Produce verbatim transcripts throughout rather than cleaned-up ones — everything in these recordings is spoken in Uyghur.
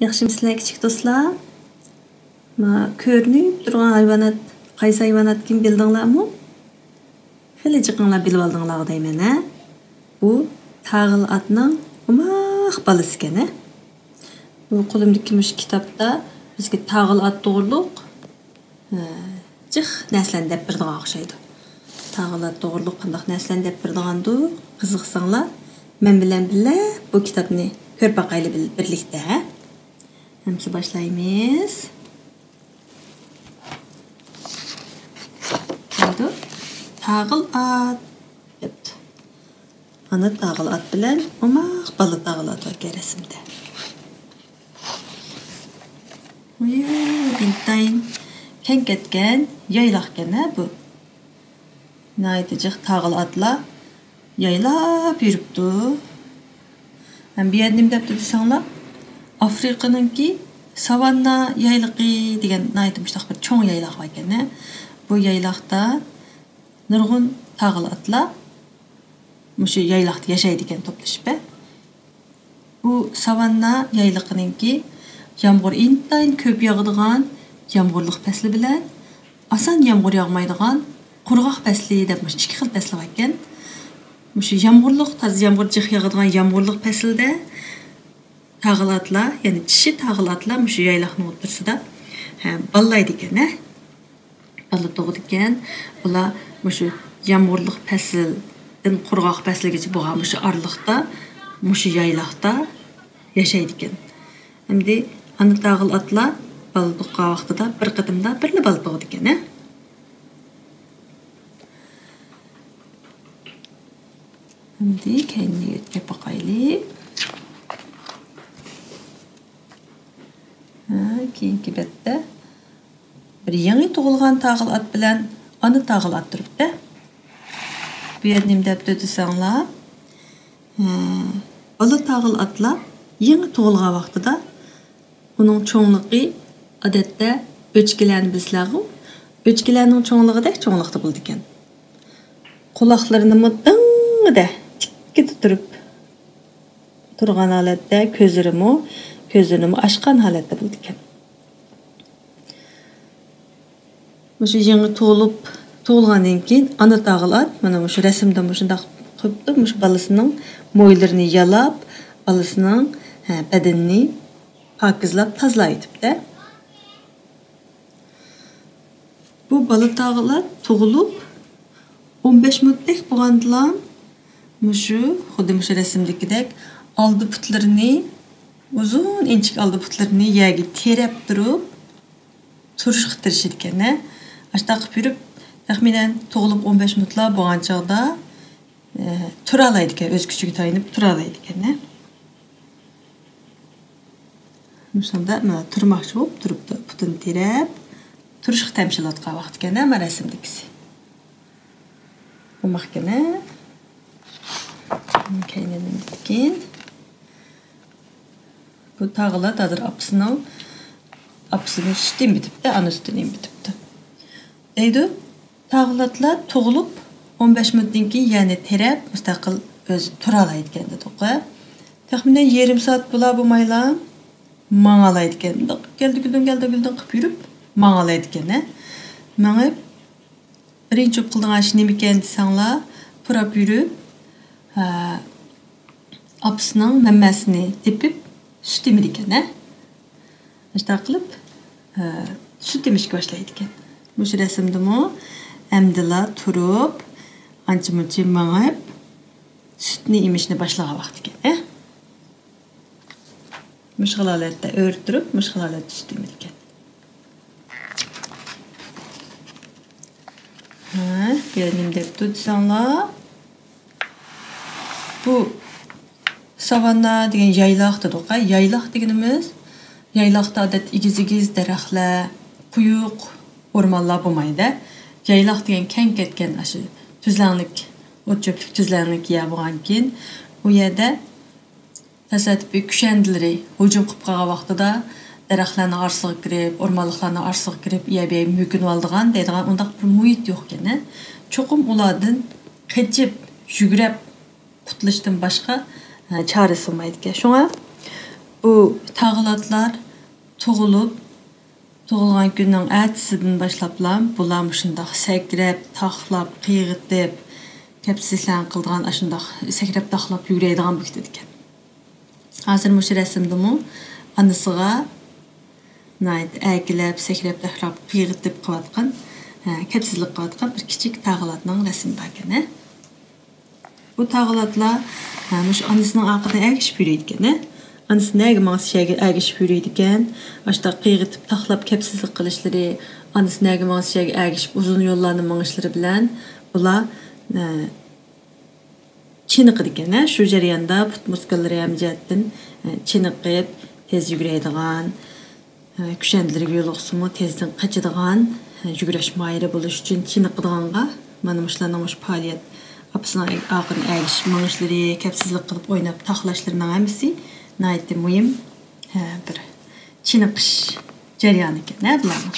ياخشىمۇسىلەر كىچىك دوستلار؟ ما كۆرۈنۈپ تۇرغان ھايۋانات قايسى ھايۋاناتكىن بىلدىڭلارمۇ؟ خېلى جىقىڭلار بىلىۋالدىڭلارغۇ دەيمەن، ھە؟ بۇ تاغىل ئاتنىڭ ئوماق بالىسىكەن، ھە؟ بۇ قولۇمدىكى مۇشۇ كىتابتا بىزگە تاغىل ئات توغرۇلۇق ھە، جىق نەرسىلەرنى دەپ بېرىدىغان ئوخشايدۇ. تاغىل ئات توغرۇلۇق قانداق نەرسىلەرنى دەپ بېرىدىغاندۇ؟ قىزىقساڭلار، مەن بىلەن بىللە بۇ كىتابنى كۆرۈپ باقايلى بىل-، بىرلىكتە، ھە؟ ئەمسە باشلايمىز. قارايدۇ. تاغىل ئات دەپتۇ. ئانا تاغىل ئات بىلەن ئوماق بالا تاغىل ئات باركەن رەسىمدە. ۋىيۇ، ئىنتايىن كەڭ كەتكەن يايلاقكەن ھە بۇ. ناھايىتى جىق تاغىل ئاتلار يايلاپ يۈرۈپتۇ. ھەم بۇ يەردە نېمە دەپتۇ دېسەڭلار، ئافرىقىنىڭكى ساۋاننا يايلىقى دېگەن ناھايىتى مۇشتاق بىر چوڭ يايلاق باركەن ھە. بۇ يايلاقتا نۇرغۇن تاغىل ئاتلار مۇشۇ يايلاقتا ياشايدىكەن توپلىشىپ. بۇ ساۋاننا يايلىقىنىڭكى يامغۇر ئىنتايىن كۆپ ياغىدىغان يامغۇرلۇق پەسلى بىلەن ئاسان يامغۇر ياغمايدىغان قۇرغاق پەسلى دەپ مۇشۇ ئىككى خىل پەسلى باركەن. مۇشۇ يامغۇرلۇق، تازا يامغۇر جىق ياغىدىغان يامغۇرلۇق پەسلىدە تاغىل ئاتلار، يەنى چىشى تاغىل ئاتلار مۇشۇ يايلاقنىڭ ئوتتۇرىسىدا، ھە، بالىلايدىكەن، ھە. بالا تۇغىدىكەن. بۇلار مۇشۇ يامغۇرلۇق پەسىلدىن قۇرغاق پەسىلگىچە بولغان مۇشۇ ئارىلىقتا، مۇشۇ يايلاقتا ياشايدىكەن. ئەمدى ئانا تاغىل ئاتلار بالا تۇغقان ۋاقتىدا بىر قېتىمدا بىرلا بالا تۇغىدىكەن، ھە؟ ئەمدى كەينىگە ئۆتۈپ باقايلى. ھە، كېيىنكى بەتتە بىر يېڭى تۇغۇلغان تاغىل ئات بىلەن ئانا تاغىل ئات تۇرۇپتۇ. بۇ يەردە نېمە دەپتۇ دېسەڭلار، ھە، بالا تاغىل ئاتلار يېڭى تۇغۇلغان ۋاقتىدا ئۇنىڭ چوڭلۇقى، ئادەتتە، ئۆچكىلەرنى بىلىسىلەرغۇ؟ ئۆچكىلەرنىڭ چوڭلۇقىدەك چوڭلۇقتا بولىدىكەن. قۇلاقلىرىنىمۇ دىڭڭىدە تىككىدە تۇرۇپ تۇرغان ھالەتتە، كۆزلىرىمۇ، كۆزلىرىنىمۇ ئاچقان ھالەتتە بولىدىكەن. مۇشۇ يېڭى تۇغۇلۇپ، تۇغۇلغاندىن كېيىن ئانا تاغىل ئات، مانا مۇشۇ رەسىمدە مۇشۇنداق قىلىپتۇ. مۇشۇ بالىسىنىڭ مويلىرىنى يالاپ، بالىسىنىڭ، ھە، بەدىنىنى پاكىزلاپ، تازىلاۋېتىپتۇ. بۇ بالا تاغىلار تۇغۇلۇپ، ئون بەش مىنۇتتەك بولغاندىلا، مۇشۇ، خۇددى مۇشۇ رەسىمدىكىدەك، ئالدى پۇتلىرىنى، ئۇزۇن ئىنچىكە ئالدى پۇتلىرىنى يەرگە تىرەپ تۇرۇپ، تۇرۇشقا تىرىشىدىكەن، ھە. ئاشۇنداق قىلىپ يۈرۈپ، تەخمىنەن تۇغۇلۇپ ئون بەش مىنۇتلا بولغان چاغدا، ئە، تۇرالايدىكەن، ئۆز كۈچىگە تايىنىپ تۇرالايدىكەن، ھە. مۇشۇنداق، مانا، تۇرماقچى بولۇپ تۇرۇپتۇ. پۇتىنى تىرەپ، تۇرۇشقا تەمشىلىۋاتقان ۋاقتىكەن، مانا رەسىمدىكىسى. ئوماقكەن، ھە؟ كەينىدىن كېيىن بۇ تاغىلات ھازىر ئاپىسىنىڭ، ئاپىسىنىڭ سۈتىنى ئېمىتىپتۇ، ئانا سۈتىنى ئېمىتىپتۇ. دەيدۇ، تاغىلاتلار تۇغۇلۇپ ئون بەش مىنۇتتىن كېيىن يەنە تىرەپ، مۇستەقىل ئۆزى تۇرالايدىكەن دېدۇق. تەخمىنەن يېرىم سائەت بولا بولمايلا ماڭالايدىكەن. مۇنداق گەلدە گۈلدۈڭ، گەلدە گۈلدۈڭ قىلىپ يۈرۈپ ماڭالايدىكەن، ھە. مېڭىپ، بىرىنچى بولۇپ قىلىدىغان ئىشى نېمىكەن دېسەڭلار، پۇراپ يۈرۈپ، ھە، ئاپىسىنىڭ مەممەسىنى تېپىپ، سۈت ئېمىدىكەن، ھە. ئاشۇنداق قىلىپ، ھە، سۈت ئېمىشكە باشلايدىكەن. مۇشۇ رەسىمدىمۇ ئەمدىلا تۇرۇپ، ئانچە-مۇنچە مېڭىپ، سۈتنى ئېمىشنى باشلىغان ۋاقتىكەن، ھە. مۇشۇ خىل ھالەتتە ئۆرە تۇرۇپ، مۇشۇ خىل ھالەتتە سۈت ئېمىدىكەن. ھە، يەنە نېمە دەپتۇ دېسەڭلار؟ بۇ ساۋاننا دېگەن يايلاق دېدۇق، ھە؟ يايلاق دېگىنىمىز، يايلاقتا ئادەتتە ئېگىز-ئېگىز دەرەخلەر، قويۇق ئورمانلار بولمايدۇ. يايلاق دېگەن كەڭ كەتكەن ئاشۇ تۈزلەڭلىك، ئوت-چۆپلۈك تۈزلەڭلىك يەر بولغانكىن، ئۇ يەردە تاسادىپىي كۈشەندىلىرى ھۇجۇم قىلىپ قالغان ۋاقتىدا دەرەخلەرنىڭ ئارىسىغا كىرىپ، ئورمانلىقلارنىڭ ئارىسىغا كىرىپ، يەر بەرگەن مۆكۈنۈۋالىدىغان دەيدىغان ئۇنداق بىر مۇھىت يوقكەن. چوقۇم ئۇلاردىن قېچىپ، يۈگرەپ قۇتۇلۇشتىن باشقا، ھە، چارىسى بولمايدىكەن. شۇڭا بۇ تاغىلاتلار تۇغۇلۇپ، تۇغۇلغان كۈننىڭ ئەتىسىدىن باشلاپلا بۇلار مۇشۇنداق سەكرەپ، تاقلاپ، قىيغىتىپ، كەپسىزلىكلەرنى قىلىدىغان، ئاشۇنداق سەكرەپ، تاقلاپ يۈگۈرەيدىغان بولۇپ كېتىدىكەن. ھازىر مۇشۇ رەسىمدىمۇ ئانىسىغا ناھايىتى ئەركىلەپ، سەكرەپ، تاقلاپ، قىيغىتىپ قىلىۋاتقان، ھە، كەپسىزلىك قىلىۋاتقان بىر كىچىك تاغىلاتنىڭ رەسىمى باركەن، ھە. بۇ تاغىلاتلار، ھە، مۇشۇ ئانىسىنىڭ ئارقىدىن ئەگىشىپ يۈرىدىكەن، ھە. ئانىسى نەگە ماڭسا، شۇ يەرگە ئەگىشىپ يۈرىدىكەن. ئاشۇنداق قىيغىتىپ، تاقلاپ، كەپسىزلىك قىلىشلىرى، ئانىسى نەگە ماڭسا، شۇ يەرگە ئەگىشىپ، ئۇزۇن يوللارنى مېڭىشلىرى بىلەن بۇلار، ھە، چېنىقىدىكەن، ھە، شۇ جەرياندا پۇت مۇسكۇللىرى ھەممە جەھەتتىن، ھە، چېنىقىپ، تېز يۈگۈرەيدىغان، ھە، كۈشەندىلىرىگە يولۇقسىمۇ تېزدىن قېچىدىغان، ھە، يۈگۈرۈش ماھىرى بولۇش ئۈچۈن چېنىقىدىغانغا مانا مۇشۇلارنىڭ مۇشۇ پائالىيەت، ئاپىسىنىڭ ئارقىدىن ئەگىشىپ مېڭىشلىرى، كەپسىزلىك قىلىپ ئويناپ تاقلاشلىرىنىڭ ھەممىسى ناھايىتى مۇھىم، ھە، بىر چېنىقىش جەريانى ئىكەن، ھە، بۇلارنىڭ.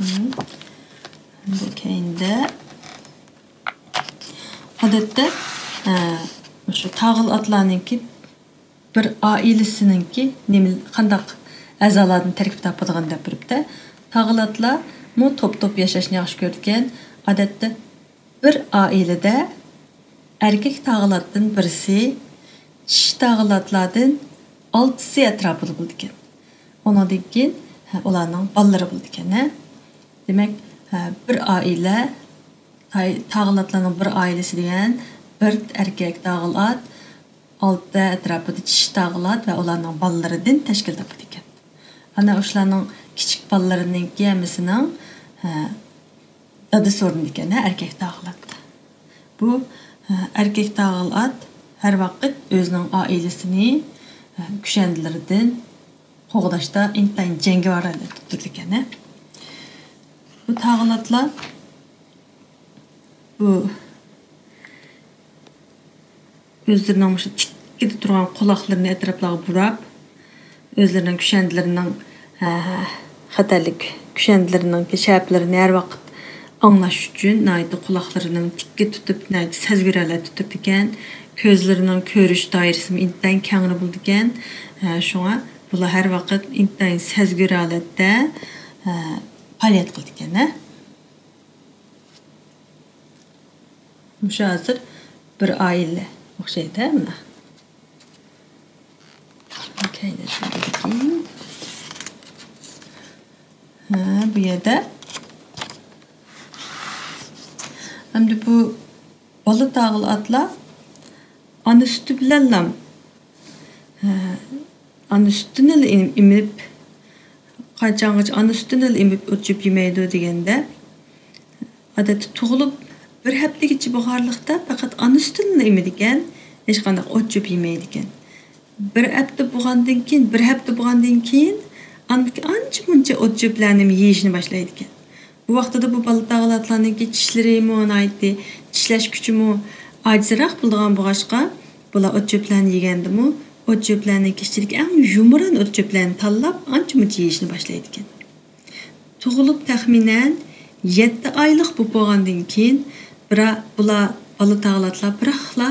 مم. بۇ كەينىدە، ئادەتتە، ئە، مۇشۇ تاغىل ئاتلارنىڭكى بىر ئائىلىسىنىڭكى نېمە، قانداق ئەزالاردىن تەركىب تاپىدىغان دەپ بېرىپتە. تاغىل ئاتلارمۇ توپ-توپ ياشاشنى ياخشى كۆرىدىكەن. ئادەتتە بىر ئائىلىدە ئەركەك تاغىل ئاتتىن بىرسى، چىشى تاغىل ئاتلاردىن ئالتىسى ئەتراپىدا بولىدىكەن. ئۇنىڭدىن كېيىن، ھە، ئۇلارنىڭ بالىلىرى بولىدىكەن، ھە. دېمەك، ھە، بىر ئائىلە، تاي-، تاغىل ئاتلارنىڭ بىر ئائىلىسى دېگەن بىر ئەركەك تاغىل ئات، ئالتە ئەتراپىدا چىشى تاغىل ئات ۋە ئۇلارنىڭ بالىلىرىدىن تەشكىل تاپىدىكەن. ئانا شۇلارنىڭ كىچىك بالىلىرىنىڭكى ھەممىسىنىڭ، ھە، دادىسى ئورنىدىكەن، ھە، ئەركەك تاغىل ئات. بۇ، ھە، ئەركەك تاغىل ئات ھەر ۋاقىت ئۆزىنىڭ ئائىلىسىنى، ھە، كۈشەندىلىرىدىن قوغداشتا ئىنتايىن جەڭگىۋار ھالەتتە تۇرىدىكەن، ھە. بۇ تاغىل ئاتلار بۇ ئۆزلىرىنىڭ مۇشۇ تىككىدە تۇرغان قۇلاقلىرىنى ئەتراپلارغا بۇراپ، ئۆزلىرىنىڭ كۈشەندىلىرىنىڭ، ھە، خەتەرلىك كۈشەندىلىرىنىڭكى شەپىلىرىنى ھەر ۋاقىت ئاڭلاش ئۈچۈن ناھايىتى قۇلاقلىرىنى تىككە تۇتۇپ، ناھايىتى سەزگۈر ھالەتتە تۇرىدىكەن. كۆزلىرىنىڭ كۆرۈش دائىرىسىمۇ ئىنتايىن كەڭرى بولىدىكەن. ھە، شۇڭا بۇلار ھەر ۋاقىت ئىنتايىن سەزگۈر ھالەتتە، ھە، پائالىيەت قىلىدىكەن، ھە. مۇشۇ ھازىر بىر ئائىلە ئوخشايدۇ، مانا. كەينىدىكى. ھە، بۇ يەردە. ئەمدى بۇ بالا تاغىل ئاتلار ئانا سۈتى بىلەنلا، ھە، ئانا سۈتىنىلا ئېم-، ئېمىپ، قاچانغىچە ئانا سۈتىنىلا ئېمىپ ئوت-چۆپ يېمەيدۇ دېگەندە، ئادەتتە تۇغۇلۇپ بىر ھەپتىگىچە بولغانلىقتا پەقەت ئانا سۈتىنىلا ئېمىدىكەن، ھېچقانداق ئوت-چۆپ يېمەيدىكەن. بىر ھەپتە بولغاندىن كېيىن، بىر ھەپتە بولغاندىن كېيىن ئانىكى ئانچە-مۇنچە ئوت-چۆپلەرنى يېيىشنى باشلايدىكەن. بۇ ۋاقتىدا بۇ بالا تاغىلاتلارنىڭكى چىشلىرىمۇ ناھايىتى، چىشلەش كۈچىمۇ ئاجىزراق بولىدىغان بولغاچقا، بۇلار ئوت-چۆپلەرنى يېگەندىمۇ، ئوت-چۆپلەرنىڭكى ئىچىدىكى ئەڭ يۇمران ئوت-چۆپلەرنى تاللاپ، ئانچە-مۇنچە يېيىشنى باشلايدىكەن. تۇغۇلۇپ تەخمىنەن يەتتە ئايلىق بولۇپ بولغاندىن كېيىن، بىرا-، بۇلار، بالا تاغىلاتلار بىراقلا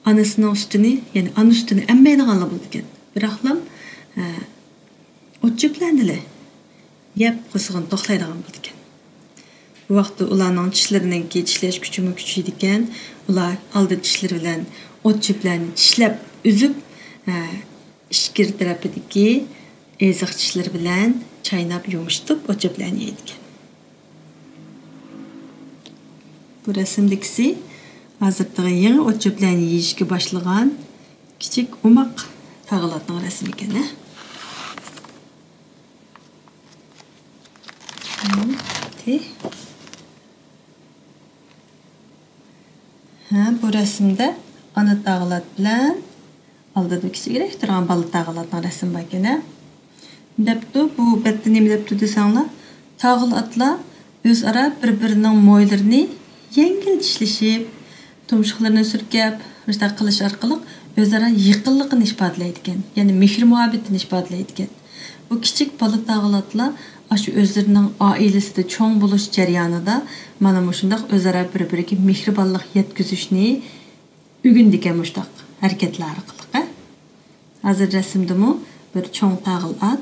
ئانىسىنىڭ سۈتىنى، يەنى ئانا سۈتىنى ئەممەيدىغانلار بولىدىكەن. بىراقلا، ئە، ئوت-چۆپلەرنىلا يەپ قورسىقىنى توقلايدىغان بولىدىكەن. بۇ ۋاقىتتا ئۇلارنىڭ چىشلىرىنىڭكى چىشلەش كۈچىمۇ كۈچىيىدىكەن. ئۇلار ئالدى چىشلىرى بىلەن ئوت-چۆپلەرنى چىشلەپ ئۈزۈپ، ئە، ئىچكىرى تەرىپىدىكى ئېزىق چىشلىرى بىلەن چايناپ يۇمشىتىپ ئوت-چۆپلەرنى يەيدىكەن. بۇ رەسىمدىكىسى ھازىرتىغا يېڭى ئوت-چۆپلەرنى يېيىشكە باشلىغان كىچىك ئوماق تاغىلاتنىڭ رەسىمى ئىكەن، ھە؟ ھە، بۇ رەسىمدە ئانا تاغىلات بىلەن ئالدىدا كىچىكرەك تۇرغان بالا تاغىلاتنىڭ رەسىمى بار ئىكەن، ھە؟ دەپتۇ، بۇ بەتتە نېمە دەپتۇ دېسەڭلار، تاغىلاتلار ئۆزئارا بىر-بىرىنىڭ مويلىرىنى يەڭگىل چىشلىشىپ، تۇمشۇقلىرىنى سۈركەپ، مۇشۇنداق قىلىش ئارقىلىق ئۆزئارا يېقىنلىقىنى ئىپادىلەيدىكەن، يەنى مېھىر-مۇھەببىتىنى ئىپادىلەيدىكەن. بۇ كىچىك بالا تاغىلاتلار ئاشۇ ئۆزلىرىنىڭ ئائىلىسىدە چوڭ بولۇش جەريانىدا مانا مۇشۇنداق ئۆزئارا بىر-بىرىگە مېھرىبانلىق يەتكۈزۈشنى ئۆگىنىدىكەن مۇشۇنداق ھەرىكەتلەر ئارقىلىق. ھازىر رەسىمدىمۇ بىر چوڭ تاغىل ئات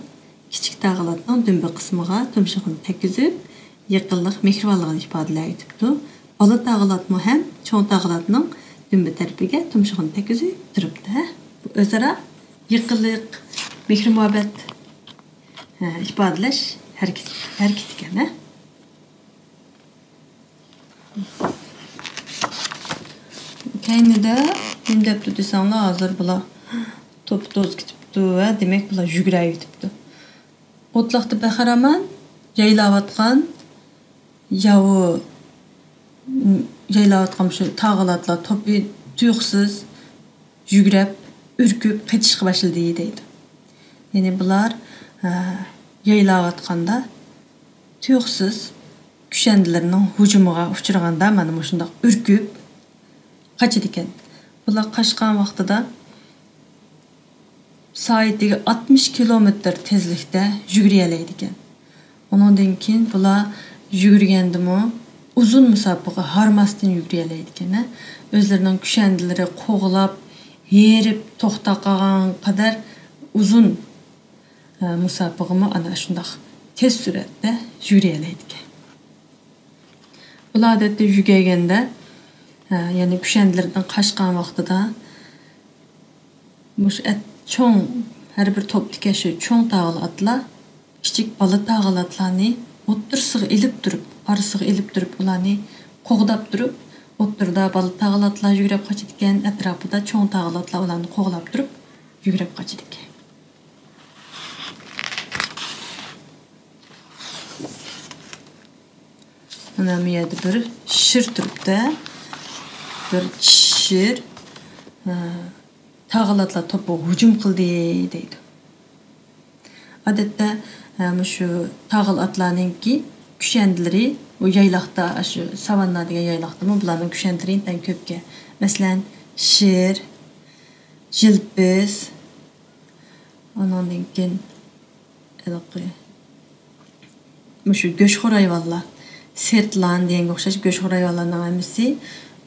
كىچىك تاغىل ئاتنىڭ دۈمبە قىسمىغا تۇمشۇقىنى تەگكۈزۈپ، يېقىنلىق، مېھرىبانلىقىنى ئىپادىلەۋېتىپتۇ. بالا تاغىل ئاتمۇ ھەم چوڭ تاغىل ئاتنىڭ دۈمبە تەرىپىگە تۇمشۇقىنى تەگكۈزۈپ تۇرۇپتۇ. بۇ ئۆزئارا يېقىنلىق، مېھىر-مۇھەببەت، ھە، ئىپادىلەش ھەرىكىتى، ھەرىكىتى ئىكەن، ھە. كەينىدە نېمە دەپتۇ دېسەڭلار، ھازىر بۇلار توپا توزۇپ كېتىپتۇ ۋە دېمەك، بۇلار يۈگۈرۈۋېتىپتۇ. ئوتلاقتا بەخىرامان يايلاۋاتقان ياۋا، يايلاۋاتقان شۇ تاغىل ئاتلار توپى تۇيۇقسىز يۈگرەپ، ئۈركۈپ قېچىشقا باشلىدى دەيدۇ. يەنى بۇلار، ئە، يايلاۋاتقاندا تۇيۇقسىز كۈشەندىلىرىنىڭ ھۇجۇمىغا ئۇچرىغاندا مانا مۇشۇنداق ئۈركۈپ قاچىدىكەن. بۇلار قاچقان ۋاقتىدا سائىتىگە ئاتمىش كىلومېتىر تېزلىكتە يۈگۈرۈۋېلەيدىكەن. ئۇنىڭدىن كېيىن بۇلار يۈگۈرگەندىمۇ ئۇزۇن مۇساپىگە ھارماستىن يۈگۈرۈۋېلەيدىكەن. ئۆزلىرىنىڭ كۈشەندىلىرى قوغلاپ، ھېرىپ توختاپ قالغان قەدەر ئۇزۇن، ئە، مۇساپىگىمۇ ئانا شۇنداق تېز سۈرئەتتە يۈگۈرۈۋېلەيدىكەن. بۇلار ئادەتتە يۈگۈرگەندە، ئە، يەنى كۈشەندىلىرىدىن قاچقان ۋاقتىدا مۇشۇ ئەت-، چوڭ، ھەر بىر توپتىكى شۇ چوڭ تاغىل ئاتلار كىچىك بالا تاغىل ئاتلارنى ئوتتۇرىسىغا ئېلىپ تۇرۇپ، ئارىسىغا ئېلىپ تۇرۇپ، ئۇلارنى قوغداپ تۇرۇپ، ئوتتۇرىدا بالا تاغىل ئاتلار يۈگۈرۈپ قاچىدىكەن، ئەتراپىدا چوڭ تاغىل ئاتلار ئۇلارنى قوغلاپ تۇرۇپ يۈگۈرۈپ قاچىدىكەن. مانا بۇ يەردە بىر شىر تۇرۇپتۇ. بىر شىر، ئە، تاغىل ئاتلار توپىغا ھۇجۇم قىلدى دەيدۇ. ئادەتتە، ئە، مۇشۇ تاغىل ئاتلارنىڭكى كۈشەندىلىرى، ئۇ يايلاقتا، ئاشۇ ساۋاننا دېگەن يايلاقتىمۇ بۇلارنىڭ كۈشەندىلىرى ئىنتايىن كۆپكەن. مەسىلەن، شىر، يىلپىز، ئۇنىڭدىن كېيىن ھېلىقى مۇشۇ گۆشخور ھايۋانلار، سىرتلان دېگەنگە ئوخشاش گۆشخور ھايۋانلارنىڭ ھەممىسى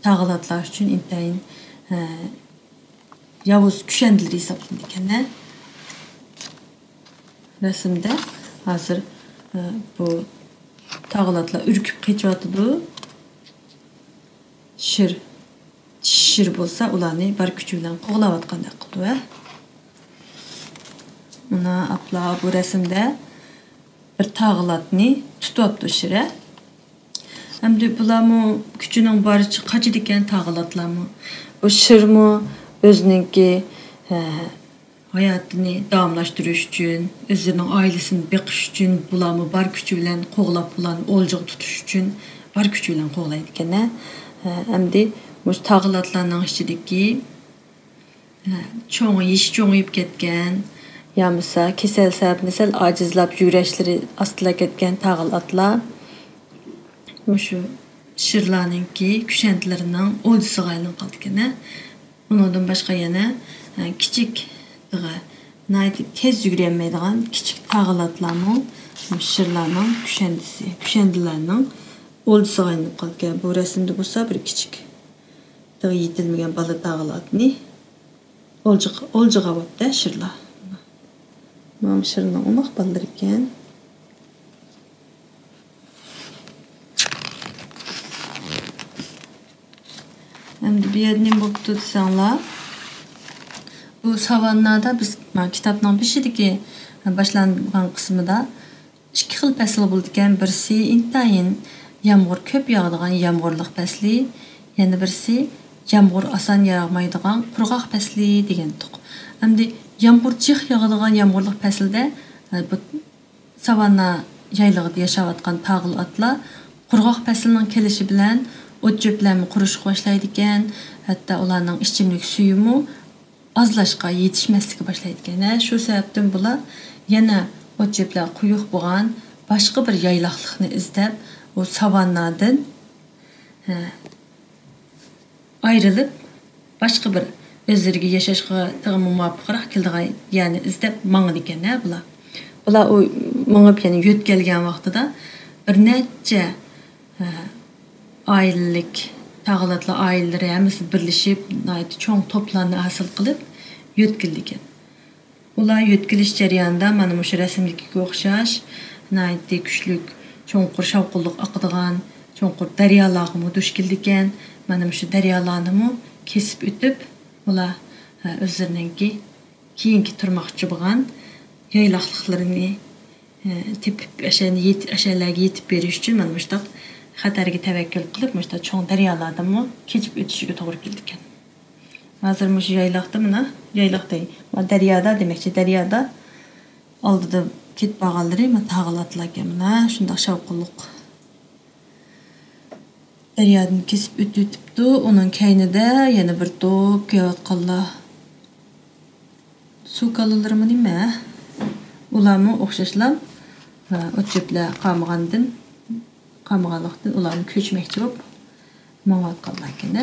تاغىل ئاتلار ئۈچۈن ئىنتايىن، ئە، ياۋۇز كۈشەندىلىرى ھېسابلىنىدىكەن. رەسىمدە ھازىر، ئە، بۇ تاغىل ئاتلار ئۈركۈپ قېچىۋاتىدۇ. شىر، شىر بولسا ئۇلارنى بار كۈچى بىلەن قوغلاۋاتقاندەك قىلىدۇ، ھە؟ مانا ئاپلا بۇ رەسىمدە بىر تاغىل ئاتنى تۇتۇۋاپتۇ شىر، ھە؟ ئەمدى بۇلارمۇ كۈچىنىڭ بارىچە قاچىدىكەن، تاغىل ئاتلارمۇ. بۇ شىرمۇ ئۆزىنىڭكى، ھە، ھاياتىنى داۋاملاشتۇرۇش ئۈچۈن، ئۆزلىرىنىڭ ئائىلىسىنى بېقىش ئۈچۈن، بۇلارمۇ بار كۈچى بىلەن قوغلاپ، بۇلارنى ئولجىغا تۇتۇش ئۈچۈن بار كۈچى بىلەن قوغلايدىكەن، ھە. ئەمدى مۇشۇ تاغىل ئاتلارنىڭ ئىچىدىكى، ھە، چوڭ، يېشى چوڭىيىپ كەتكەن، يامىسا كېسەل سەۋەبىدىن سەل ئاجىزلاپ، يۈگۈرۈشلىرى ئاستىلاپ كەتكەن تاغىل ئاتلار مۇشۇ شىرلارنىڭكى كۈشەندىلىرىنىڭ ئولجىسىغا ئايلىنىپ قالىدىكەن، ھە. ئۇنىڭدىن باشقا يەنە، ئە، كىچىك، تېخى ناھايىتى تېز يۈگۈرەلمەيدىغان كىچىك تاغىل ئاتلارمۇ مۇشۇ شىرلارنىڭ كۈشەندىسى، كۈشەندىلەرنىڭ ئولجىسىغا ئايلىنىپ قالىدىكەن. بۇ رەسىمدە بولسا بىر كىچىك، تېخى يېتىلمىگەن بالا تاغىل ئاتنى ئولجىغا، ئولجىغا ئاۋاپتۇ شىرلار. مانا شىرنىڭ ئوماق بالىلىرى ئىكەن. ئەمدى بۇ يەردە نېمە بوپتۇ دېسەڭلار، بۇ ساۋاننادا بىز، ما، كىتابنىڭ بېشىدىكى باشلانغان قىسمىدا ئىككى خىل پەسىل بولىدىكەن. بىرسى ئىنتايىن يامغۇر كۆپ ياغىدىغان يامغۇرلۇق پەسلى، يەنە بىرسى يامغۇر ئاسان ياغمايدىغان قۇرغاق پەسلى دېگەنتۇق. ئەمدى يامغۇر جىق ياغىدىغان يامغۇرلۇق پەسىلدە، ئە، بۇ ساۋاننا يايلىقىدا ياشاۋاتقان تاغىل ئاتلار قۇرغاق پەسىلنىڭ كېلىشى بىلەن ئوت-چۆپلەرمۇ قۇرۇشقا باشلايدىكەن، ھەتتا ئۇلارنىڭ ئىچىملىك سۈيىمۇ ئازلاشقا، يېتىشمەسلىككە باشلايدىكەن. ھە، شۇ سەۋەبتىن بۇلار يەنە ئوت-چۆپلەر قويۇق بولغان باشقا بىر يايلاقلىقنى ئىزدەپ، ئۇ ساۋاننادىن، ھە، ئايرىلىپ، باشقا بىر ئۆزلىرىگە ياشاشقا تېخىمۇ مۇۋاپىقراق كېلىدىغان يەرنى ئىزدەپ ماڭىدىكەن، ھە، بۇلار. بۇلار ئۇ مېڭىپ، يەنى يۆتكەلگەن ۋاقتىدا بىر نەچچە، ھە، ئائىلىلىك، تاغىل ئاتلار ئائىلىلىرى ھەممىسى بىرلىشىپ، ناھايىتى چوڭ توپلارنى ھاسىل قىلىپ يۆتكىلىدىكەن. ئۇلار يۆتكىلىش جەريانىدا مانا مۇشۇ رەسىمدىكىگە ئوخشاش ناھايىتى كۈچلۈك، چوڭقۇر شاۋقۇنلۇق ئاقىدىغان چوڭقۇر دەريالارغىمۇ دۇچ كېلىدىكەن. مانا مۇشۇ دەريالارنىمۇ كېسىپ ئۆتۈپ، ئۇلار، ئە، ئۆزلىرىنىڭكى كېيىنكى تۇرماقچى بولغان يايلاقلىقلىرىنى، ئە، تېپىپ، ئەشەنى يېت-، ئەشەلەرگە يېتىپ بېرىش ئۈچۈن مانا مۇشۇنداق خەتەرگە تەۋەككۈل قىلىپ، مۇشۇنداق چوڭ دەريالاردىنمۇ كېچىپ ئۆتۈشىگە توغرا كېلىدىكەن. ھازىر مۇشۇ يايلاقتا مانا، يايلاق دەي، ما دەريادا دېمەكچى، دەريادا ئالدىدا كېتىپ بارغانلىرى ما تاغىلاتلاركەن، مانا شۇنداق شاۋقۇنلۇق. دەريادىن كېسىپ ئۆتۈۋېتىپتۇ. ئۇنىڭ كەينىدە يەنە بىر توپ كېلىۋاتقانلار. سۇ كالىلىرىمۇ نېمە؟ ئۇلارمۇ ئوخشاشلا، ئوت چۆپلەر قالمىغاندىن، قالمىغانلىقتىن ئۇلارمۇ كۆچمەكچى بولۇپ ماڭىۋاتقانلاركەن.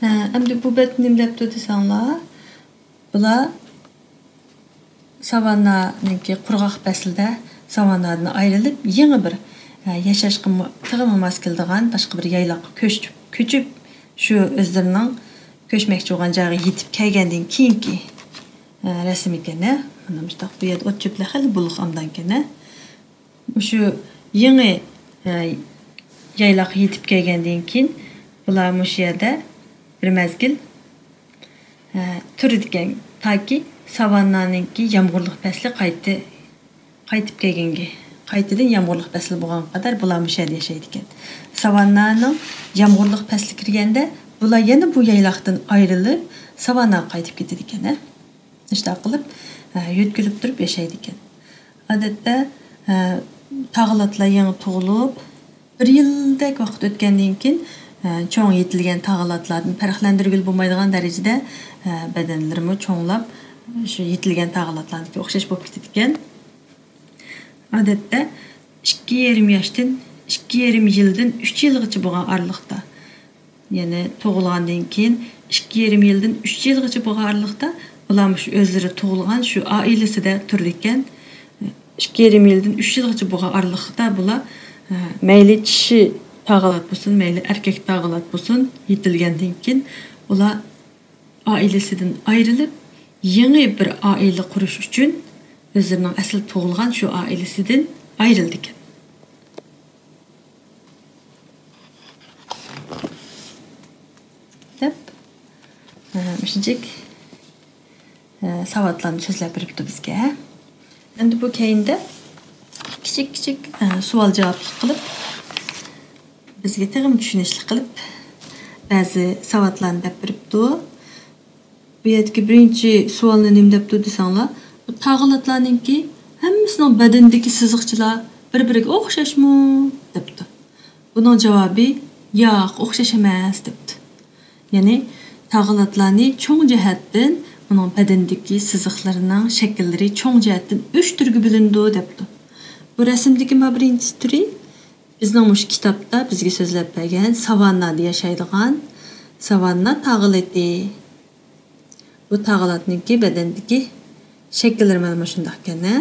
ھە، ئەمدى بۇ بەتتە نېمە دەپتۇ دېسەڭلار، بۇلار ساۋاننانىڭكى قۇرغاق پەسلىدە ساۋاننادىن ئايرىلىپ، يېڭى بىر، ئە، ياشاشقا مۇ-، تېخىمۇ ماس كېلىدىغان باشقا بىر يايلاققا كۆچۈپ، كۆچۈپ، شۇ ئۆزلىرىنىڭ كۆچمەكچى بولغان جايىغا يېتىپ كەلگەندىن كېيىنكى، ئە، رەسىم ئىكەن، ھە. مانا مۇشۇنداق بۇ يەردە ئوت چۆپلەر خېلى بولۇق ئامدانكەن، ھە. مۇشۇ يېڭى، ئە، يايلاققا يېتىپ كەلگەندىن كېيىن، بۇلار مۇشۇ يەردە بىر مەزگىل، ئە، تۇرىدىكەن، تاكى ساۋاننانىڭكى يامغۇرلۇق پەسلى قايتى-، قايتىپ كەلگەنگە، قايتىدىن يامغۇرلۇق پەسلى بولغانغا قەدەر بۇلار مۇشۇ يەردە ياشايدىكەن. ساۋاننانىڭ يامغۇرلۇق پەسلى كىرگەندە، بۇلار يەنە بۇ يايلاقتىن ئايرىلىپ، ساۋانناغا قايتىپ كېتىدىكەن، ھە. ئىشتاق قىلىپ، ئە، يۆتكىلىپ تۇرۇپ ياشايدىكەن. ئادەتتە، ئە، تاغىلاتلار يېڭى تۇغۇلۇپ، بىر يىلدەك ۋاقىت ئۆتكەندىن كېيىن، ئە، چوڭ يېتىلگەن تاغىلاتلاردىن پەرقلەندۈرگىلى بولمايدىغان دەرىجىدە، ئە، بەدەنلىرىمۇ چوڭلاپ، شۇ يېتىلگەن تاغىلاتلاردىكىگە ئوخشاش بولۇپ كېتىدىكەن. ئادەتتە ئىككى يېرىم ياشتىن، ئىككى يېرىم يىلدىن ئۈچ يىلغىچە بولغان ئارىلىقتا، يەنى تۇغۇلغاندىن كېيىن ئىككى يېرىم يىلدىن ئۈچ يىلغىچە بولغان ئارىلىقتا، بۇلار مۇشۇ ئۆزلىرى تۇغۇلغان شۇ ئائىلىسىدە تۇرىدىكەن. ئىككى يېرىم يىلدىن ئۈچ يىلغىچە بولغان ئارىلىقتا بۇلار، ئە، مەيلى چىشى تاغىلات بولسۇن، مەيلى ئەركەك تاغىلات بولسۇن، يېتىلگەندىن كېيىن ئۇلار ئائىلىسىدىن ئايرىلىپ، يېڭى بىر ئائىلە قۇرۇش ئۈچۈن ئۆزلىرىنىڭ ئەسلى تۇغۇلغان شۇ ئائىلىسىدىن ئايرىلىدىكەن. دەپ، ئە، مۇشۇنچىلىك، ئە، ساۋاتلارنى سۆزلەپ بېرىپتۇ بىزگە. ئەمدى بۇ كەينىدە كىچىك-كىچىك، ئە، سوئال-جاۋابلىق قىلىپ، بىزگە تېخىمۇ چۈشىنىشلىك قىلىپ، بەزى ساۋاتلارنى بەپ بېرىپتۇ. بۇ يەردىكى بىرىنچى سوئالنى نېمە دەپتۇ دېسەڭلار، بۇ تاغىلاتلارنىڭكى ھەممىسىنىڭ بەدىنىدىكى سىزىقچىلار بىر-بىرىگە ئوخشاشمۇ؟ دەپتۇ. بۇنىڭ جاۋابى، ياق، ئوخشاش ئەمەس، دەپتۇ. يەنى تاغىلاتلارنى چوڭ جەھەتتىن ئۇنىڭ بەدىنىدىكى سىزىقلىرىنىڭ شەكىللىرى چوڭ جەھەتتىن ئۈچ تۈرگە بۆلۈنىدۇ، دەپتۇ. بۇ رەسىمدىكى ما بىرىنچى تۈرى بىزنىڭ مۇشۇ كىتابتا بىزگە سۆزلەپ بەرگەن ساۋاننادا ياشايدىغان ساۋاننا تاغىلىتى. بۇ تاغىلاتنىڭكى بەدەندىكى شەكىللىرى مانا مۇشۇنداق ئىكەن، ھە.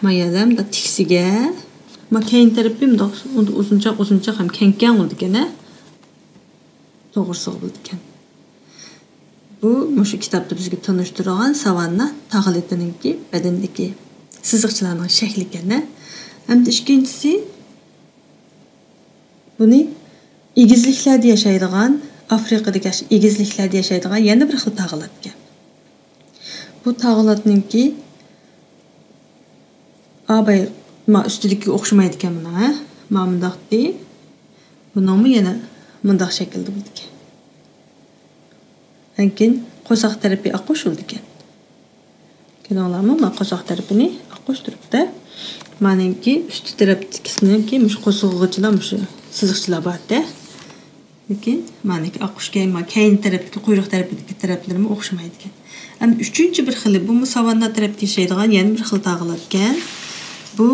ما يەردە مۇنداق تىكسىگە، ما كەينى تەرىپى مۇنداق ئۇزۇنچاق، ئۇزۇنچاق ھەم كەڭ-كەڭ بولىدىكەن، ھە. توغرىسىغا بولىدىكەن. بۇ مۇشۇ كىتابتا بىزگە تونۇشتۇرۇلغان ساۋاننا تاغىلىتىنىڭكى بەدىنىدىكى سىزىقچىلارنىڭ شەكلى ئىكەن، ھە. ھەمدە ئىككىنچىسى، بۇنى ئېگىزلىكلەردە ياشايدىغان، ئافرىقىدىكى ئېگىزلىكلەردە ياشايدىغان يەنە بىر خىل تاغىلات ئىكەن. بۇ تاغىلاتنىڭكى ئاباي ما ئۈستىدىكىگە ئوخشىمايدىكەن مانا، ھە؟ ما مۇنداقتى. بۇنىڭمۇ يەنە مۇنداق شەكىلدە بولىدىكەن. لېكىن قورساق تەرىپى ئاققۇچ بولىدىكەن. كۆردۈڭلارمۇ؟ ما قورساق تەرىپىنى ئاققۇچ تۇرۇپتۇ. مانىڭكى ئۈستى تەرەپتىكىسىنىڭكى مۇشۇ قورسىقىغىچىلا مۇشۇ سىزىقچىلار بار-دە. لېكىن مانىكى ئاققۇچ كەينى، ما كەينى تەرەپتىكى، قۇيرۇق تەرىپىدىكى تەرەپلىرىمۇ ئوخشىمايدىكەن. ئەمدى ئۈچىنچى بىر خىلى، بۇمۇ ساۋاننا تەرەپتە ياشايدىغان يەنە بىر خىل تاغىلاتكەن. بۇ،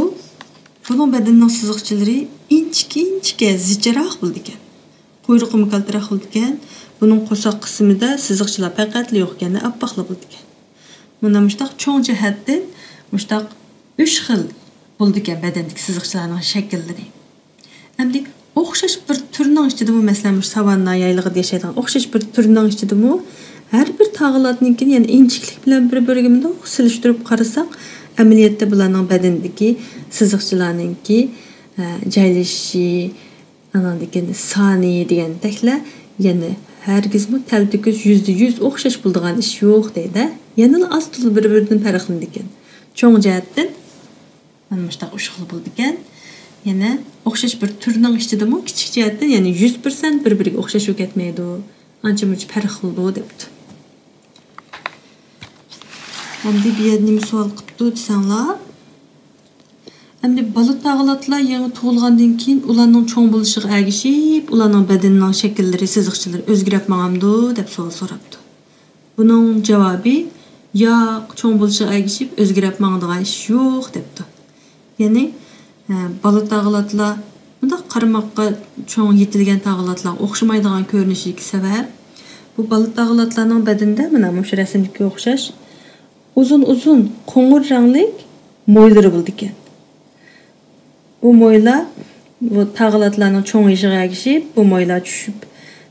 بۇنىڭ بەدىنىنىڭ سىزىقچىلىرى ئىنچىكە-ئىنچىكە زىچراق بولىدىكەن. قۇيرۇقىمۇ كالتىراق بولىدىكەن. بۇنىڭ قورساق قىسمىدا سىزىقچىلار پەقەتلا يوق ئىكەن، ئاپئاقلا بولىدىكەن. مانا مۇشۇنداق چوڭ جەھەتتىن مۇشۇنداق ئۈچ خىل بولىدىكەن بەدەندىكى سىزىقچىلارنىڭ شەكىللىرى. ئەمدى ئوخ ئوخشاش بىر تۈرنىڭ ئىچىدىمۇ، مەسىلەن، مۇشۇ ساۋاننا يايلىقىدا ياشايدىغان ئوخشاش بىر تۈرنىڭ ئىچىدىمۇ ھەر بىر تاغىلاتنىڭكىنى يەنە ئىنچىكىلىك بىلەن بىر-بىرىگە مۇنداق سېلىشتۇرۇپ قارىساق، ئەمەلىيەتتە بۇلارنىڭ بەدىنىدىكى سىزىقچىلارنىڭكى، ئە، جايلىشىشى، ئاناندىن كېيىن سانى دېگەندەكلەر يەنە ھەرگىزمۇ تەلتۆكۈس يۈزدە يۈز ئوخشاش بولىدىغان ئىش يوق دەيدۇ. يەنىلا ئاز تولا بىر-بىرىدىن پەرقلىنىدىكەن. چوڭ جەھەتتىن مانا مۇشۇنداق ئۈچ خىل بولىدىكەن. يەنە ئوخشاش بىر تۈرنىڭ ئىچىدىمۇ كىچىك جەھەتتىن، يەنى يۈز پىرسەنت بىر-بىرىگە ئوخشاش بولۇپ كەتمەيدۇ. ئانچە-مۇنچە پەرق قىلىدۇ دەپتۇ. ئەمدى بۇ يەردە نېمە سوئال قىپتۇ دېسەڭلار، ئەمدى بالا تاغىلاتلار يېڭى تۇغۇلغاندىن كېيىن ئۇلارنىڭ چوڭ بولۇشىغا ئەگىشىپ، ئۇلارنىڭ بەدىنىنىڭ شەكىللىرى، سىزىقچىلىرى ئۆزگىرەپ ماڭامدۇ دەپ سوئال سوراپتۇ. بۇنىڭ جاۋابى، ياق، چوڭ بولۇشىغا ئەگىشىپ ئۆزگىرەپ ماڭىدىغان ئىش يوق دەپتۇ. يەنى، ئە، بالا تاغىلاتلار مۇنداق قارىماققا چوڭ يېتىلگەن تاغىلاتلارغا ئوخشىمايدىغان كۆرۈنۈشىدىكى سەۋەب، بۇ بالا تاغىلاتلارنىڭ بەدىنىدە مانا مۇشۇ رەسىمدىكىگە ئوخشاش ئۇزۇن-ئۇزۇن قوڭۇر رەڭلىك مويلىرى بولىدىكەن. بۇ مويلار بۇ تاغىلاتلارنىڭ چوڭىيىشىغا ئەگىشىپ، بۇ مويلار چۈشۈپ،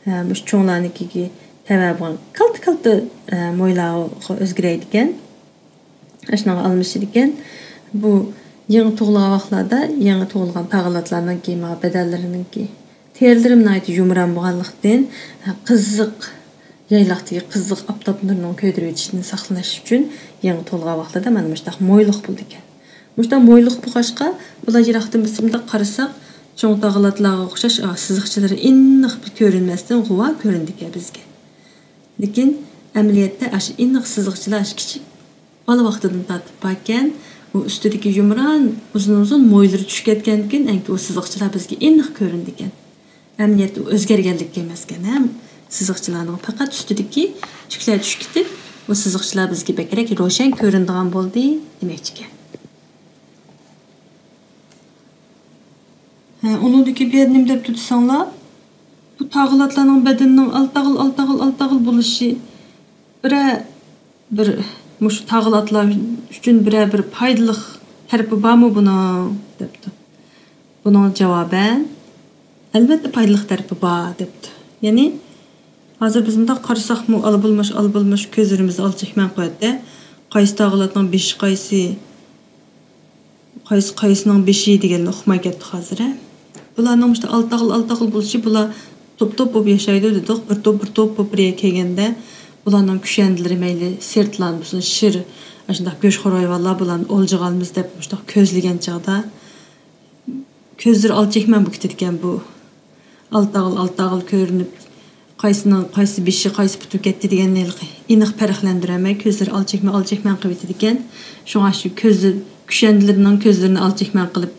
ئە، مۇشۇ چوڭلارنىڭكىگە تەۋە بولغان كالتە-كالتە، ئە، مويلارغا ئۆزگىرەيدىكەن. ئاشۇنىڭغا ئالمىشىدىكەن. بۇ يېڭى تۇغۇلغان ۋاقىتلاردا يېڭى تۇغۇلغان تاغىلاتلارنىڭكى، مانا بەدەنلىرىنىڭكى تېرىلىرى ناھايىتى يۇمران بولغانلىقتىن، قىزىق، يايلاقتىكى قىزىق ئاپتاپ نۇرىنىڭ كۆيدۈرۈۋېتىشىدىن ساقلىنىش ئۈچۈن يېڭى تۇغۇلغان ۋاقتىدا مانا مۇشۇنداق مويلۇق بولىدىكەن. مۇشۇنداق مويلۇق بولغاچقا، بۇلار يىراقتىن بىز مۇنداق قارىساق، چوڭ تاغىلاتلارغا ئوخشاش، ئا، سىزىقچىلىرى ئېنىق بىر كۆرۈنمەستىن غۇۋا كۆرۈنىدىكەن بىزگە. لېكىن ئەمەلىيەتتە ئاشۇ ئېنىق سىزىقچىلار ئاشۇ كىچىك بالا ۋاقتىدىن تارتىپ باركەن، ئۇ ئۈستىدىكى يۇمران، ئۇزۇن-ئۇزۇن مويلىرى چۈشۈپ كەتكەندىكىن، ئەنكى ئۇ سىزىقچىلار بىزگە ئېنىق كۆرۈنىدىكەن. ئەمەلىيەتتە ئۇ ئۆزگەرگەنلىككە ئەمەسكەن، ھە؟ سىزىقچىلارنىڭ پەقەت ئۈستىدىكى تۈكلەر چۈشۈپ كېتىپ، ئۇ سىزىقچىلار بىزگە بەكرەك روشەن كۆرۈنىدىغان بولدى دېمەكچىكەن. ھە، ئۇنىڭدىكى بۇ يەردە نېمە دەپتۇ دېسەڭلار، بۇ تاغىلاتلارنىڭ بەدىنىنىڭ ئالتاغىل، ئالتاغىل، ئالتاغىل بولۇشى بىرەر بىر مۇشۇ تاغىلاتلار ئۈچۈن بىرەر بىر پايدىلىق تەرىپى بارمۇ بۇنىڭ؟ دەپتۇ. بۇنىڭغا جاۋابەن، ئەلۋەتتە پايدىلىق تەرىپى بار، دەپتۇ. يەنى ھازىر بىز مۇنداق قارىساقمۇ، ئالا بولماش، ئالا بولماش كۆزلىرىمىزنى ئالا چەكمەن قوياتتى. قايسى تاغىلاتنىڭ بېشى قايسى، قايسى قايسىنىڭ بېشى دېگەننى ئۇقماي كەتتۇق ھازىر، ھە؟ بۇلارنىڭ مۇشۇنداق ئالتاغىل، ئالتاغىل بولۇشى، بۇلار توپ-توپ بولۇپ ياشايدۇ دېدۇق. بىر توپ، بىر توپ بولۇپ بىر يەرگە كەلگەندە، بۇلارنىڭ كۈشەندىلىرى مەيلى سىرتلاردا بولسۇن، شىر، ئاشۇنداق گۆشخور ھايۋانلار بۇلارنى ئولجىغا ئالىمىز دەپ مۇشۇنداق كۆزلىگەن چاغدا، كۆزلىرى ئالا چەكمەن بولۇپ كېتىدىكەن بۇ. ئالتاغىل، ئالتاغىل كۆرۈنۈپ، قايسىنىڭ، قايسى بېشى، قايسى پۇتى كەتتى دېگەننى ھېلىقى ئېنىق پەرقلەندۈرەلمەي، كۆزلىرى ئالا چەكمەن، ئالا چەكمەن قىلىۋېتىدىكەن. شۇڭا شۇ كۆزى، كۈشەندىلىرىنىڭ كۆزلىرىنى ئالا چەكمەن قىلىپ،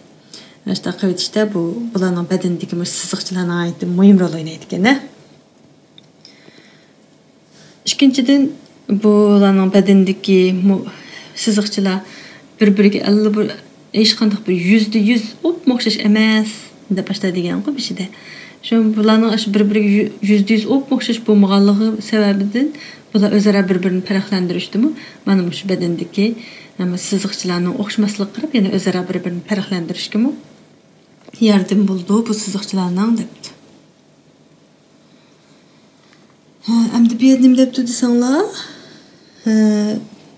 شۇنداق قىلىۋېتىشتە بۇ، بۇلارنىڭ بەدىنىدىكى مۇشۇ سىزىقچىلار ناھايىتى مۇھىم رول ئوينايدىكەن، ھە. ئىككىنچىدىن، بۇلارنىڭ بەدىنىدىكى مۇ-، سىزىقچىلار بىر-بىرىگە ئەللىبۇر-، ھېچقانداق بىر يۈزدە يۈز ئوپمۇ ئوخشاش ئەمەس، دەپ باشتا دېگەنغۇ بېشىدا. شۇ بۇلارنىڭ ئاشۇ بىر-بىرىگە يۈ-، يۈزدە يۈز ئوپمۇ ئوخشاش بولمىغانلىقى سەۋەبىدىن، بۇلار ئۆزئارا بىر-بىرىنى پەرقلەندۈرۈشتىمۇ مانا مۇشۇ بەدەندىكى، ئەم، سىزىقچىلارنىڭ ئوخشىماسلىقىغا قاراپ، يەنە ئۆزئارا بىر-بىرىنى پەرقلەندۈرۈشكىمۇ ياردىمى بولىدۇ بۇ سىزىقچىلارنىڭ، دەپتۇ. ھە، ئەمدى بۇ يەردە نېمە دەپتۇ دېسەڭلار، ھە،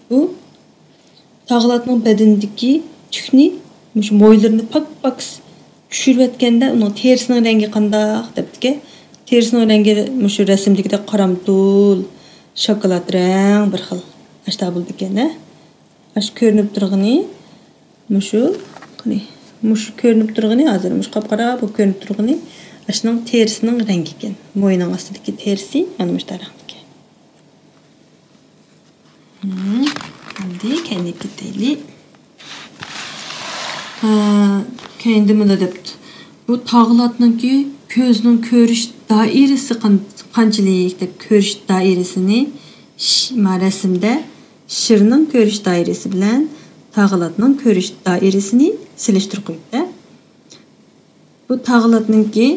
بۇ تاغىلاتنىڭ بەدىنىدىكى تۈكنى، مۇشۇ مويلىرىنى پاك-پاكىز چۈشۈرۈۋەتكەندە، ئۇنىڭ تېرىسىنىڭ رەڭگى قانداق دەپتىكەن. تېرىسىنىڭ رەڭگى مۇشۇ رەسىمدىكىدەك قارامتۇل، شاكىلات رەڭ بىر خىل. ئاشتا بولىدىكەن، ھە. ئاشۇ كۆرۈنۈپ تۇرغىنى، مۇشۇ، قېنى، مۇشۇ كۆرۈنۈپ تۇرغىنى، ھازىر مۇشۇ قاپقارا بۇ كۆرۈنۈپ تۇرغىنى، ئاشۇنىڭ تېرىسىنىڭ رەڭگى ئىكەن. مويىنىڭ ئاستىدىكى تېرىسى مانا مۇشۇنداق رەڭدىكەن. ھىم، ئەمدى كەينىگە كېتەيلى. ھە، كەينىدە مۇنداق دەپتۇ. بۇ تاغىلاتنىڭكى كۆزنىڭ كۆرۈش دائىرىسى قان-، قانچىلىك دەپ، كۆرۈش دائىرىسىنى ش-، ما رەسىمدە شىرنىڭ كۆرۈش دائىرىسى بىلەن تاغىلاتنىڭ كۆرۈش دائىرىسىنى سېلىشتۇرۇپ قويۇپتۇ. بۇ تاغىلاتنىڭكى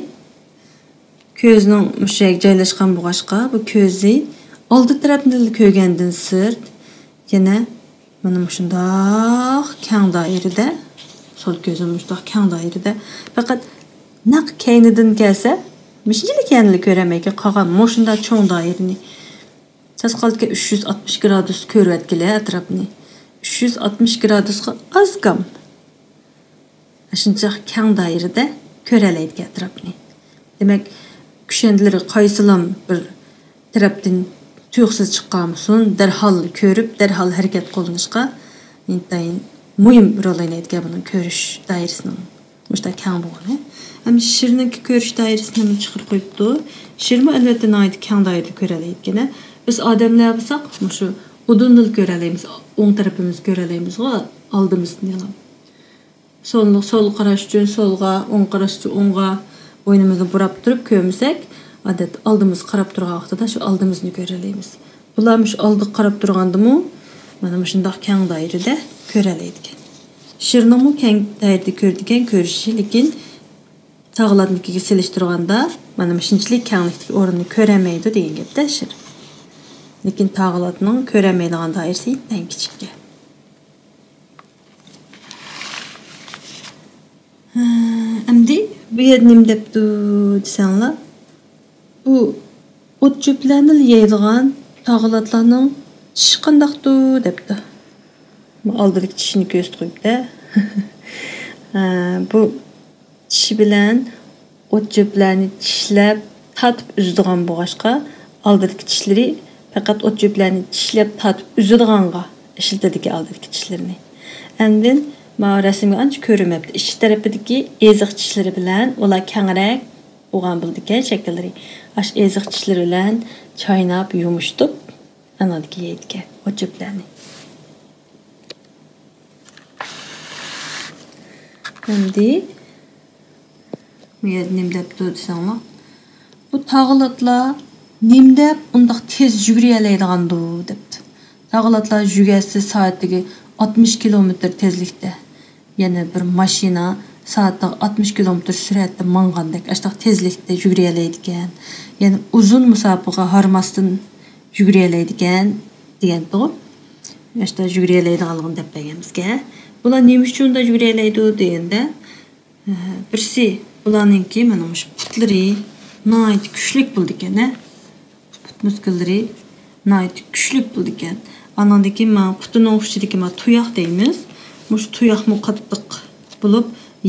كۆزىنىڭ مۇشۇ يەرگە جايلاشقان بولغاچقا، بۇ كۆزى ئالدى تەرەپنىلا كۆرگەندىن سىرت، يەنە مانا مۇشۇنداق كەڭ دائىرىدە، سول كۆزى مۇشۇنداق كەڭ دائىرىدە، پەقەت نەق كەينىدىن كەلسە، مۇشۇنچىلىك يەنىلا كۆرەلمەيدىكەن، قالغان مۇشۇنداق چوڭ دائىرىنى. ساز قالدىكەن، ئۈچ يۈز ئاتمىش گرادۇس كۆرۈۋەتكىلى ئەتراپنى. ئۈچ يۈز ئاتمىش گرادۇسقا ئاز كام. شۇنچە كەڭ دائىرىدە كۆرەلەيدىكەن ئەتراپنى. دېمەك، كۈشەندىلىرى قايسىلام بىر تەرەپتىن تۇيۇقسىز چىققانمىسۇن، دەرھال كۆرۈپ، دەرھال ھەرىكەت قوللىنىشقا ئىنتايىن مۇھىم رول ئوينايدىكەن بۇنىڭ كۆرۈش دائىرىسىنىڭ مۇشۇنداق كەڭ بولغىنى. ئەمدى شىرنىڭكى كۆرۈش دائىرىسىنى چىقىرىپ قويۇپتۇ. شىرمۇ ئەلۋەتتە ناھايىتى كەڭ دائىرىدە كۆرەلەيدىكەن. بىز ئادەملەر بولساق مۇشۇ ئۇدۇلنىلا كۆرەلەيمىز، ئوڭ تەرىپىمىزنى كۆرەلەيمىزغۇ، ئالدىمىزنىلا. سولنى، سولغا قاراش ئۈچۈن سولغا، ئوڭغا قاراش ئۈچۈن ئوڭغا بوينىمىزنى بۇراپ تۇرۇپ كۆرمىسەك، ئادەتتە ئالدىمىزغا قاراپ تۇرغان ۋاقتىدا شۇ ئالدىمىزنى كۆرەلەيمىز. بۇلار مۇشۇ ئالدىغا قاراپ تۇرغاندىمۇ مانا مۇشۇنداق كەڭ دائىرىدە كۆرەلەيدىكەن. شىرنىڭمۇ كەڭ دائىرىدە كۆرىدىكەن كۆرۈشى، لېكىن تاغىلاتنىڭكىگە سېلىشتۇرغاندا مانا مۇشۇنچىلىك كەڭلىكتىكى ئورۇننى كۆرەلمەيدۇ دېگەن گەپتە شىر. لېكىن تاغىلاتنىڭ كۆرەلمەيدىغان دائىرىسى ئەڭ كىچىككەن. ھە، ئەمدى بۇ يەردە نېمە دەپتۇ دېسەڭلار، بۇ ئوت چۆپلەرنىلا يەيدىغان تاغىلاتلارنىڭ چىشى قانداقتۇ دەپتۇ. ئالدىدىكى چىشىنى كۆرسىتىپ قويۇپتۇ. ھە، بۇ چىشى بىلەن ئوت چۆپلەرنى چىشلەپ تارتىپ ئۈزىدىغان بولغاچقا، ئالدىدىكى چىشلىرى پەقەت ئوت چۆپلەرنى چىشلەپ تارتىپ ئۈزىدىغانغا ئىشلىتىدىكەن ئالدىدىكى چىشلىرىنى. ئاندىن ماۋۇ رەسىمگە ئانچە كۆرۈنمەپتۇ. ئىچ تەرىپىدىكى ئېزىق چىشلىرى بىلەن ئۇلار كەڭرەك بولغان بولىدىكەن شەكىللىرى. ئاشۇ ئېزىق چىشلىرى بىلەن چايناپ، يۇمشىتىپ، ئانىڭدىكى يەيدىكەن ئوت چۆپلەرنى. ئەمدى بۇ يەردە نېمە دەپتۇ دېسەڭلار، بۇ تاغىلاتلار نېمە دەپ ئۇنداق تېز يۈگۈرەلەيدىغاندۇ دەپتۇ. تاغىلاتلار يۈگۈرسە سائەتىگە ئاتمىش كىلومېتىر تېزلىكتە، يەنى بىر ماشىنا سائەتىگە ئاتمىش كىلومېتىر سۈرئەتتە ماڭغاندەك ئاشتاق تېزلىكتە يۈگۈرەلەيدىكەن. يەنى ئۇزۇن مۇساپىگە ھارماستىن يۈگۈرەلەيدىكەن دېگەنتىغۇ. ئاشتا يۈگۈرەلەيدىغانلىقىنى دەپ بەرگەن بىزگە. بۇلار نېمە ئۈچۈن ئۇنداق يۈگۈرەلەيدۇ دېگەندە، ئە، بىرسى بۇلارنىڭكى مانا مۇشۇ پۇتلىرى ناھايىتى كۈچلۈك بولىدىكەن، ھە؟ پۇت مۇسكۇللىرى ناھايىتى كۈچلۈك بولىدىكەن. ئانىڭدىن كېيىن مانا پۇتىنىڭ ئۇچىدىكى مانا تۇياق دەيمىز. مۇشۇ تۇياقمۇ قاتتىق بولۇپ،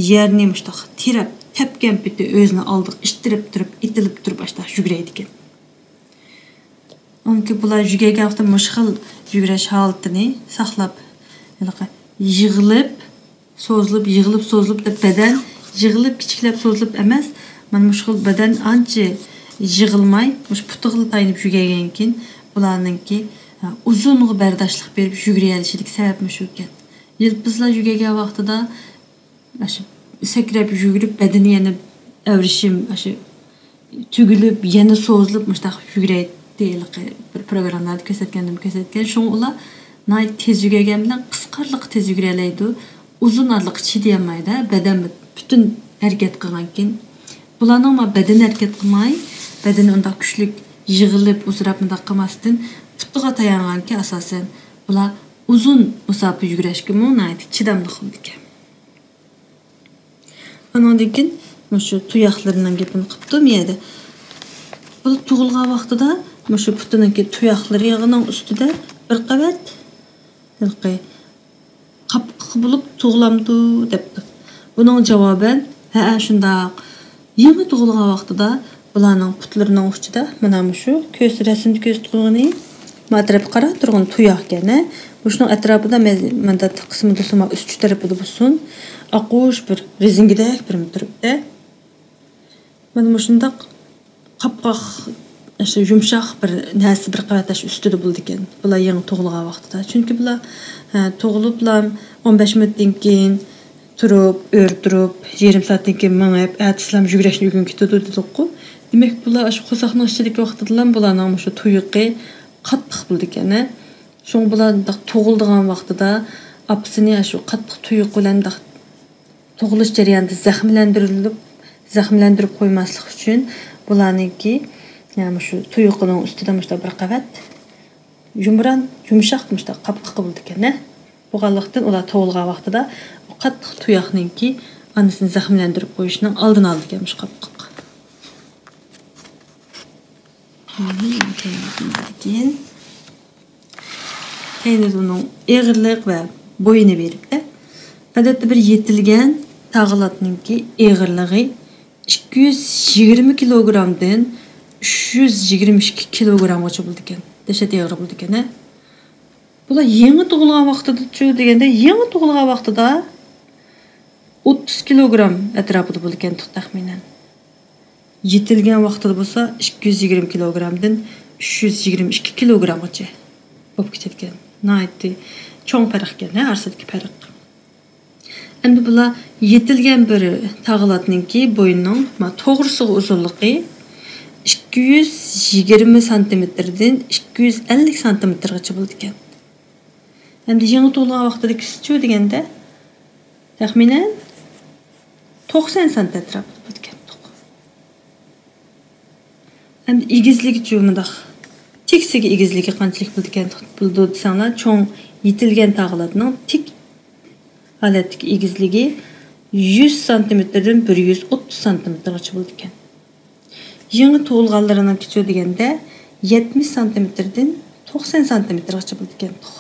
يەرنى مۇشۇنداق تىرەپ، تەپكەن پېتى ئۆزىنى ئالدىغا ئىتتىرىپ تۇرۇپ، ئېتىلىپ تۇرۇپ، ئاشتاق يۈگۈرەيدىكەن. ئۇنكى بۇلار يۈگۈرگەن ۋاقىتتا مۇشۇ خىل يۈگۈرۈش ھالىتىنى ساقلاپ، ھېلىقى يىغىلىپ، سوزۇلۇپ، يىغىلىپ، سوزۇلۇپ دەپ بەدەن يىغىلىپ، كىچىكلەپ، سوزۇلۇپ ئەمەس، مانا مۇشۇ خىل بەدەن ئانچە يىغىلماي، مۇشۇ پۇتىغىلا تايىنىپ يۈگۈرگەنكىن، بۇلارنىڭكى، ھە، ئۇزۇنغا بەرداشلىق بېرىپ يۈگۈرەلىشىدىكى سەۋەب مۇشۇ ئىكەن. يىلپىزلار يۈگۈرگەن ۋاقتىدا ئاشۇ سەكرەپ يۈگۈرۈپ، بەدىنى يەنە ئەۋرىشىم، ئاشۇ تۈگۈلۈپ، يەنە سوزۇلۇپ، مۇشۇنداق يۈگۈرەيتتى، ھېلىقى بىر پروگراممىلاردا كۆرسەتكەندىمۇ كۆرسەتكەن. شۇڭا ئۇلار ناھايىتى تېز يۈگۈرگەن بىلەن قىسقارلىققا تېز يۈگۈرەلەيدۇ. ئۇزۇن ئارىلىققا چىدىيالمايدۇ، بەدەن پۈتۈن ھەرىكەت قىلغانكىن. بۇلارنىڭ ما بەدىنى ھەرىكەت قىلماي، بەدىنى ئۇنداق كۈچلۈك يىغىلىپ، ئۇزىراپ مۇنداق قىلماستىن، پۇتىغا تايانغانكى ئاساسەن. بۇلار ئۇزۇن مۇساپە يۈگۈرۈشكىمۇ ناھايىتى چىداملىق بولىدىكەن. ئانىڭدىن كېيىن مۇشۇ تۇياقلىرىنىڭ گېپىنى قىپتۇ مۇ يەردە. بۇ تۇغۇلغان ۋاقتىدا مۇشۇ پۇتىنىڭكى تۇياقلىرىنىڭ ئۈستىدە بىر قەۋەت ھېلىقى قاپقىقى بولۇپ تۇغۇلامدۇ دەپتۇ. بۇنىڭ جاۋابەن، ھەئە، شۇنداق. يېڭى تۇغۇلغان ۋاقتىدا بۇلارنىڭ پۇتلىرىنىڭ ئۇچىدا مانا مۇشۇ كۆز رەسىمدە كۆرسىتىپ قويغىنى، ما تەرەپكە قاراپ تۇرغىنى تۇياق ئىكەن، ھە. مۇشۇنىڭ ئەتراپىدا مەن، مەندە قىسمىدا سۇما ئۈستى تەرىپىدە بولسۇن، ئاققۇچ بىر رېزىنكىدەك بىر تۇرۇپتە. مانا مۇشۇنداق قاپقاق، ئاشۇ يۇمشاق بىر نەرسە بىر قەۋەت ئاشۇ ئۈستىدە بولىدىكەن. بۇلار يېڭى تۇغۇلغان ۋاقتىدا. چۈنكى بۇلار، ھە، تۇغۇلۇپلا ئون بەش مىنۇتتىن كېيىن تۇرۇپ، ئۆرە تۇرۇپ، يېرىم سائەتتىن كېيىن مېڭىپ، ئەتىسىلەم يۈگۈرۈشنى ئۆگىنىپ كېتىدۇ دېدۇققۇ. دېمەك، بۇلار ئاشۇ قورساقنىڭ ئىچىدىكى ۋاقتىدىلا بۇلارنىڭ مۇشۇ تۇيىقى قاتتىق بولىدىكەن، ھە. شۇڭا بۇلار مۇنداق تۇغۇلىدىغان ۋاقتىدا ئاپىسىنى ئاشۇ قاتتىق تۇيۇق بىلەن مۇنداق تۇغۇلۇش جەريانىدا زەخىملەندۈرۈلۈپ، زەخىملەندۈرۈپ قويماسلىق ئۈچۈن بۇلارنىڭكى، يەنى مۇشۇ تۇيۇقىنىڭ ئۈستىدە مۇشۇنداق بىر قەۋەت يۇمران، يۇمشاق مۇشۇنداق قاپقىقى بولىدىكەن، ھە. بولغانلىقتىن ئۇلار تۇغۇلغان ۋاقتىدا ئۇ قاتتىق تۇياقنىڭكى ئانىسىنى زەخىملەندۈرۈپ قويۇشنىڭ ئالدىنى ئالىدىكەن مۇشۇ قاپقاق. كېيىن، كېيىن ئۇنىڭ ئېغىرلىق ۋە بويىنى بېرىپتۇ. ئادەتتە بىر يېتىلگەن تاغىلاتنىڭكى ئېغىرلىقى ئىككى يۈز يىگىرمە كىلوگرامدىن ئۈچ يۈز يىگىرمە ئىككى كىلوگرامغىچە بولىدىكەن. دەھشەت ئېغىر بولىدىكەن، ھە؟ بۇلار يېڭى تۇغۇلغان ۋاقتىدىچۇ دېگەندە، يېڭى تۇغۇلغان ۋاقتىدا ئوتتۇز كىلوگرام ئەتراپىدا بولىدىكەن تۇق تەخمىنەن. يېتىلگەن ۋاقتىدا بولسا ئىككى يۈز يىگىرمە كىلوگرامدىن ئۈچ يۈز يىگىرمە ئىككى كىلوگرامغىچە بولۇپ كېتىدىكەن. ناھايىتى چوڭ پەرق ئىكەن، ھە، ئارىسىدىكى پەرق. ئەمدى بۇلار يېتىلگەن بىر تاغىلاتنىڭكى بوينىنىڭ ما توغرىسىغا ئۇزۇنلۇقى ئىككى يۈز يىگىرمە سانتىمېتىردىن ئىككى يۈز ئەللىك سانتىمېتىرغىچە بولىدىكەن. ئەمدى يېڭى تۇغۇلغان ۋاقتىدا كىسىچۇ دېگەندە، تەخمىنەن توقسان سانتى ئەتراپىدا بولىدىكەن. ئەمدى ئېگىزلىكىچۇ مۇنداق، تېكىستىگە ئېگىزلىكى قانچىلىك بولىدىكەن، بولىدۇ دېسەڭلار، چوڭ يېتىلگەن تاغىلاتنىڭ تىك ھالەتتىكى ئېگىزلىكى يۈز سانتىمېتىردىن بىر يۈز ئوتتۇز سانتىمېتىرغىچە بولىدىكەن. يېڭى تۇغۇلغانلىرىنىڭكىچۇ دېگەندە، يەتمىش سانتىمېتىردىن توقسان سانتىمېتىرغىچە بولىدىكەن تۇق.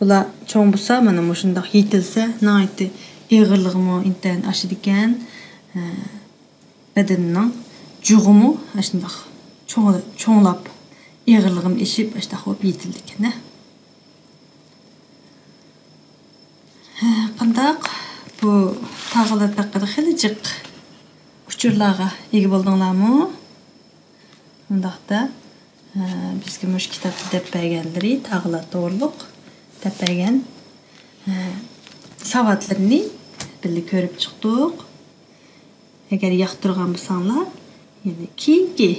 بۇلار چوڭ بولسا، مانا مۇشۇنداق يېتىلسە، ناھايىتى ئېغىرلىقىمۇ ئىنتايىن ئاشىدىكەن. ھە، بەدىنىنىڭ جۇغىمۇ ئاشۇنداق چوڭ-، چوڭلاپ، ئېغىرلىقىمۇ ئېشىپ، ئاشۇنداق بولۇپ يېتىلىدىكەن، ھە. ھە، قانداق؟ بۇ تاغىلات ھەققىدە خېلى جىق ئۇچۇرلارغا ئىگە بولدۇڭلارمۇ؟ ئۇنداقتا، ئە، بىزگە مۇشۇ كىتابتا دەپ بەرگەنلىرى، تاغىلات توغرۇلۇق دەپ بەرگەن، ئە، ساۋاتلىرىنى بىللە كۆرۈپ چىقتۇق. ئەگەر ياقتۇرغان بولساڭلار، يەنە كېيىنكى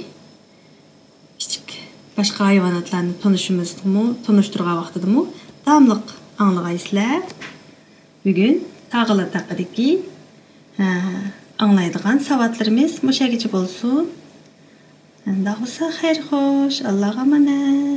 كىچىك باشقا ھايۋاناتلارنى تونۇشىمىزدىمۇ، تونۇشتۇرغان ۋاقتىدىمۇ داۋاملىق ئاڭلىغايسىلەر. بۈگۈن تاغىلات ھەققىدىكى، ھە، ئاڭلايدىغان ساۋاتلىرىمىز مۇشۇ يەرگىچە بولسۇن. ئۇنداق بولسا خەير خوش، ئاللاغا ئامانەت.